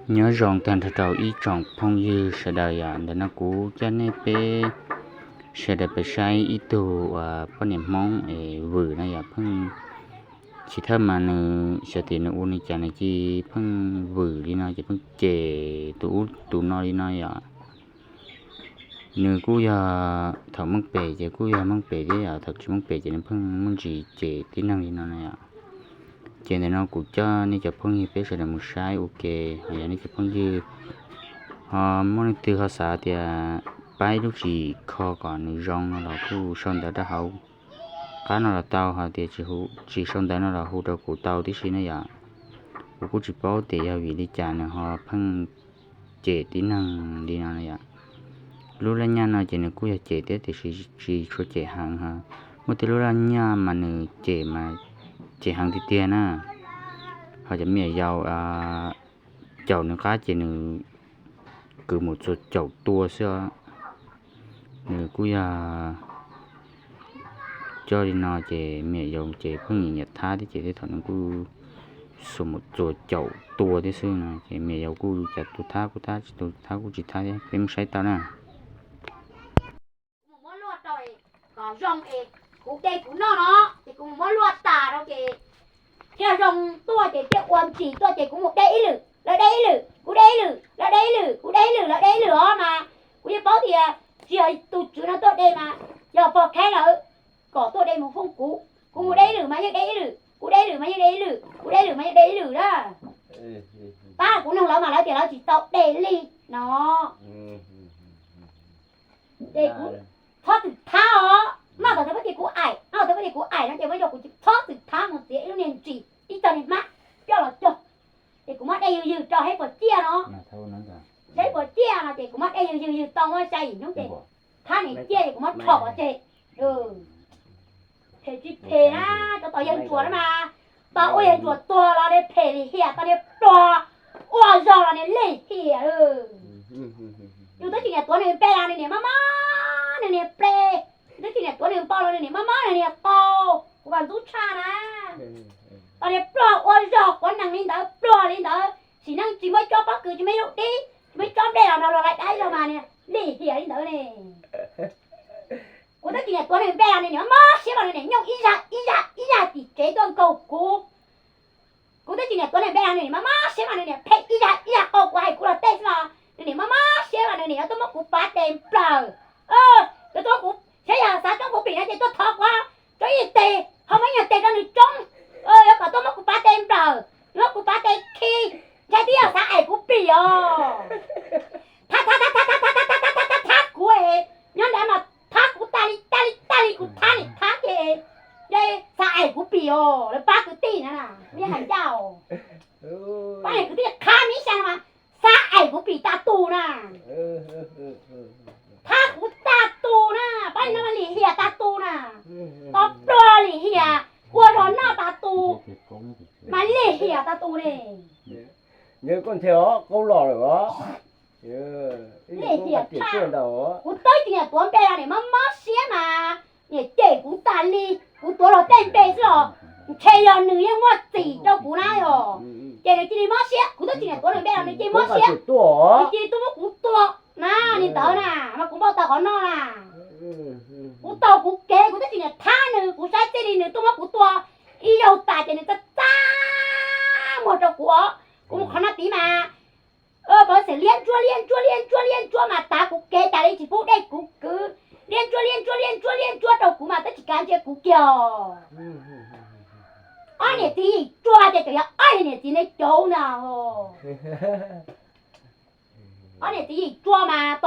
Nyob zoo tag nrho rau ib tsoom phooj ywg sawv daws yom, ntawm no kuv coj nej peb sawv daws pais saib ib tug uas poj niam Hmoob es vwm no yom, pheej, tsis thawj mas nws xyov tias nws ua li cas nws cia pheej vwm li no ces pheej cem tus ub tus no li no yom. Nws kuj yog thaum meej pem ces kuj yog meej pem thiab yom, thaum tsis meej pem ces nws pheej muaj ntsis cem tib neeg li no na yom. Ces ntawm no kuv coj nej cov phooj ywg peb sawv daws mus saib ua ke, ho yog nej cov phooj ywg ho muaj leej twg ho xav tias pab ib lub tswv yim kho kom nws zoo no los kuj sau ntawv rau hauv qab no los tau, ho tias tsis sau ntawv no los hu rau kuv tau tib si na yom. Kuv kuj tsis paub tias yog vim li cas nws ho pheej cem tib neeg li no na yom. Lub laj nyaj no ces nws kuj yog cem thiab tiam sis tsis tshua cem heev, ho muaj tej lub laj nyaj mas nws cem mas cem heev tiag tiag na. Ho cov me nyuam yaus caum nws qab ces nws kwv mus txuas caum tua xwb os. Nws kuj yog coj li no ces me nyuam yaus ces pheej nyiam nyiam thab thiab ces tej thaum nws kuj xuas mus txuas caum tua thiab xwb no ces me nyuam yaus kuj cas tus thab kuj thab, tsis tus thab kuj tsis thab thiab. Peb mus saib tau na. Kuv mus muab luaj rau kom zoo es kuv de kuv noj no, ces kuv mus muab luaj tas rau ces thiaj zoo tuaj ces thiaj ua ntsis tuaj ces kuv mus de ib lwm, lawv de ib lwm, kuv de ib lwm, lawv de ib lwm, kuv de ib lwm, lawv de ib lwm os mas kuv yeej paub tias tsis yog tus tswv no tuaj de mas yog pog khaib lawv kom tuaj de mus fooj kuv. Kuv mus de ib lwm mas yeej de ib lwm, kuv de ib lwm mas yeej de ib lwm, kuv de ib lwm mas yeej de ib lwm na. Pab kuv noog lawv mas lawv tias lawv tsis tau de li no. Ces kuv txhob txwm thab os, noj tau tau pab ces kuv aim, noj tau pab ces kuv aim no ces muab yog kuv txhob txwm thab mus txiav ib lub niag ntsis ib co niag hmab coj los cog. Ces kuv muab de yws yws rau saib puas ciaj no, saib puas ciaj no ces kuv muab de yws yws yws tau muab xya yim hnub ces thab niam ciaj ces kuv muab rho pov tseg. Phem tsis phem na, rau tom yawg ntsuas na mas, tau ua yawg ntsuas tuag los niag phem lim hiam, tau niag pluag ua zog los niag lim hiam. Yus twb tsis niam tuav nws npe los nws niam mob mob, nws niam ple, yus twb tsis niam tuav nws npe los nws niam mob mob nws niam qau, kuv vam ntxub tshaj na. Tau niag pluag ua zog quav nees li ntawd, pluag li ntawd, sim neej tsis muaj tsob pob kws, tsis muaj ib lub dib, tsis muaj ib tsob nplej los nrog luag laij dab zog mas niag lim hiam li ntawd ne. Kuv twb tsis niam tuav nws npe los nws niam mob siab mas nws niam nyooj ib zaj ib zaj ib zaj tim tsev tuaj nkaug kuv. Kuv twb tsis niam tuav nws npe los nws niam mob mob siab mas nws niam phem ib zaj ib zaj qau, kuv hais kuv los tej xwb los nws niam mob mob siab mas nws niam yuav tuaj muab kuv pav tes nplawm. Yuav tuaj muab kuv, saib yog xav tsoob kuv pim no ces tuaj thov kuv tsoob ib tes, ho muab ib nyuag tes rau nws tsoob. Yuav kom tuaj muab kuv pav tes nplawm, muab kuv pav tes khi, ntshai twb yog xav aim kuv pim os. Thab thab thab thab thab thab thab thab thab thab kuv, nyob ntawd mas thab kuv tas li tas li tas li, kuv thab nim thab ces xav aim kuv pim os, lawv pab kwv tij na, yeej hais ncaj os. Pab kwv tij qhab mib xya no mas xav aim kuv pim tas tus na. Thab kuv tas tus na, pab no mas lim hiam tas tus na. Tau pluag lim hiam, ua zog noj tas tus, mas lim hiam tas tus ne. Nws koj nthe os, qaub los lawm os. Lim hiam tshaj. Kuv twb tsis niam tuav npe los niam mob mob siab mas niam cem kuv tas li. Kuv tuav luag tej npe xwb los ntshe yog nws yeej muaj txim rau kuv na yog. Ces nws cia li mob siab, kuv twb tsis niam tuav nws npe los nws cia li mob siab, nws cia li tuaj muab kuv tua na, li ntawd na, mas kuv npau taws qhov no na. Kuv taug kuv kev, kuv twb tsis niam thab nws, kuv saib txij li nws tuaj muab kuv tua ib zaug tas ces nws txaj txaj muag rau kuv os. Kuv mus qhov no tid mas pov xwm liab ntsuab liab ntsuab liab ntsuab liab ntsuab mas tav kuv kev tas li tsis pub dej kuv kwv. Liab ntsuab liab ntsuab liab ntsuab liab ntsuab rau kuv mas twb tsis kav ntsia kuv kiag os. Ob niam txiv yim tsua ces tseem yog ob niam txiv ne cauv na. Ob niam txiv yim tsua mas